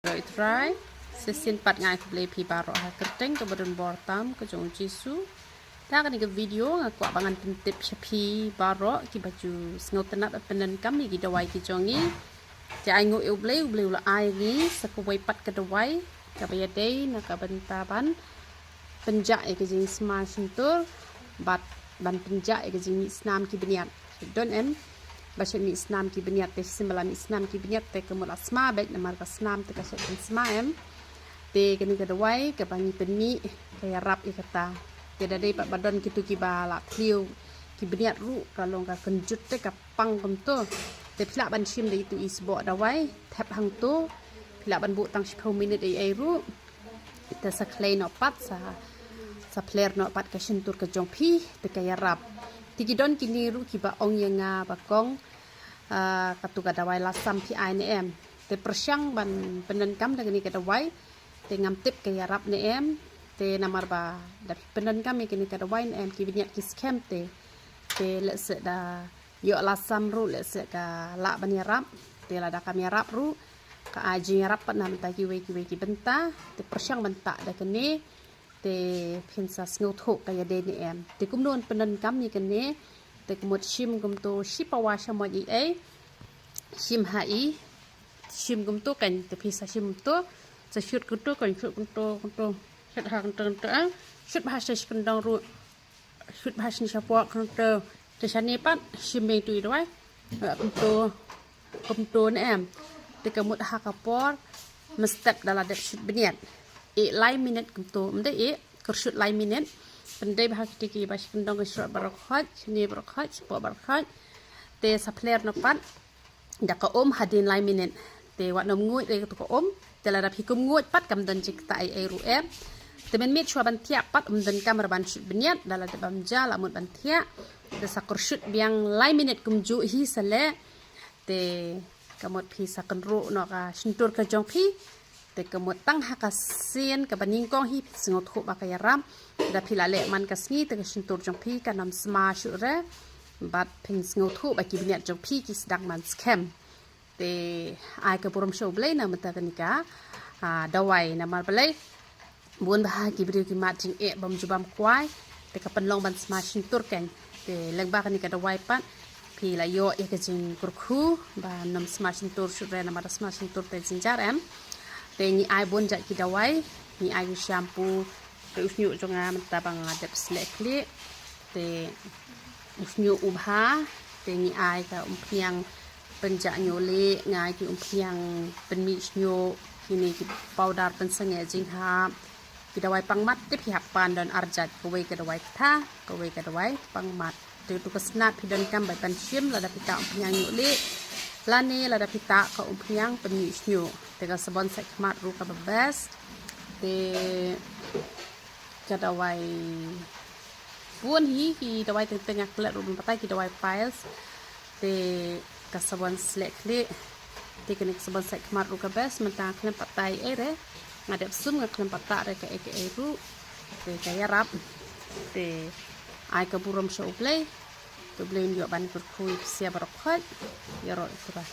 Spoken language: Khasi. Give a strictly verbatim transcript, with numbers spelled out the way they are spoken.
Ïaroh i Trai, shisien pat nga ai khublei phi baroh ha ka kyrteng kaba don bor tam ka jong u Jisu. Da kane ka video nga kwah ba ngan pyntip sha phi baroh kiba ju sngewtynnat ban pyndonkam ïa ki dawai ki jong ngi. Te ai nguh ïa u Blei, u Blei u la ai ngi sa kawei pat ka dawai kaba ïadei na ka bynta ban pynjah ïa ka jingsma shyntur bad ban pynjah ïa ka jingmih snam ki bniat. Don em ba shet mih snam ki bniat, te shisien ba la mih snam ki bniat te ka mut la sma beit namar ka snam te ka shet pynsma em. Te kane ka dawai kaba ngi pynmih ka ïarap ïa kata. Te da dei pat ba don kito kiba la thliew ki bniat ruh ka long ka kynjut te ka pang kumto. Te phi lah ban shim da itu i sboh dawai thep hangto. Phi lah ban buh tang shiphew minit ei ei ruh. Te sa khlei noh pat, sa, sa phler noh pat ka shyntur ka jong phi te ka ïarap. Te ki don kine ruh kiba ong ïa nga ba kong, ah, katu ka dawai lasam phi ai ne em. Te pyrshang ban pyndonkam da kane ka dawai. Te ngam tip ka ïarap ne em. Te namar ba da phi pyndonkam ïa kane ka dawai ne em ki bniat ki skhem te. Te lehse da ïoh lasam ruh lehse ka lah ban ïarap. Te lada kam ïarap ruh ka ai jingïarap pat na bynta kiwei kiwei ki bynta. Te pyrshang ban tah da kane. Te phin sa sngewthuh ka ïadei ne em. Te kumno ban pyndonkam ïa kane. Te ka mut shim kumto shi pawa shamoit ei ei. Shim ha i. Shim kumto kan te phi sa shim kumto. Sa shut kumto kan shut kumto kumto. Shut ha kumto kumto ah. Shut bha sha shi kyndong ruh. Shut bha shane shapoh kumto. Te shane pat shim beit tu i dawai. Kumto kumto ne em. Te ka mut ha ka por mynstep da la dep shut bniat. Ïeh lai minit kumto. Ym dei ïeh, kyrshut lai minit. Pyndei bha kiti kiba shi kyndong ka shrot baroh khoit, shane baroh khoit, shapoh baroh khoit. Te sa phler noh pat da ka um hadien lai minit. Te wat nym nguid re katu ka um. Te lada phi kum nguid pat kam don jingktah ei ei ruh em. Te mynmiet shuwa ban thiah pat ym donkam re ban shut bniat, da la dep bam ja la mut ban thiah. Te sa kyrshut biang lai minit kumjuh hi sa leh. Te ka mut phi sa kynruh noh ka shyntur ka jong phi. Te ka mut tang ha ka sien kaba nyngkong hi phi sngewthuh ba ka ïarap. Da phi la leh man ka sngi te ka shyntur jong phi kan ym sma shuh re. Bad phin sngewthuh ba ki bniat jong phi ki sdang ban skhem. Te ai ka burom sha u Blei na bynta kane ka, ah, dawai namar balei. Bun bha ki briew ki mad jingeh bym ju bam kwai. Te ka pynlong ban sma shyntur kan. Te lyngba kane ka dawai pat phi la ïoh ïa ka jingkyrkhu ba nym sma shyntur shuh re namar da sma shyntur te jynjar em. Te ngi ai bun jait ki dawai, ngi ai u shampoo, te u shñiuh jong nga mynta ba nga dep sleh khlieh. Te u shñiuh u bha, te ngi ai ka umphniang pynjah ñiuh lieh, ngi ai ki umphniang pynmih shñiuh, kine ki powder pynsangeh jinghap. Ki dawai pangmat te phi hap pan don ar jait, kawei ka dawai ktha, kawei ka dawai pangmat. Te tu ka snat phi donkam bai pan shim lada phi tah umphniang ñiuh lieh. Lane lada phi tah ka umphniang pynmih shñiuh. Te ka sabon sait khmat ruh kaba best. Te ka dawai bun hi ki dawai teng teng nga klet ruh ban batai ki dawai piles. Te ka sabon sleh khlieh. Te kane ka sabon sait khmat ruh ka best, mynta nga khlem pat tah ei ei re. Nga dep sum nga khlem pat tah re kaei kaei ruh. Te ka ïarap. Te ai ka burom sha u Blei. Te u Blei un ïoh ban kyrkhu ïa phi baroh khoit. Ïaroh i Trai.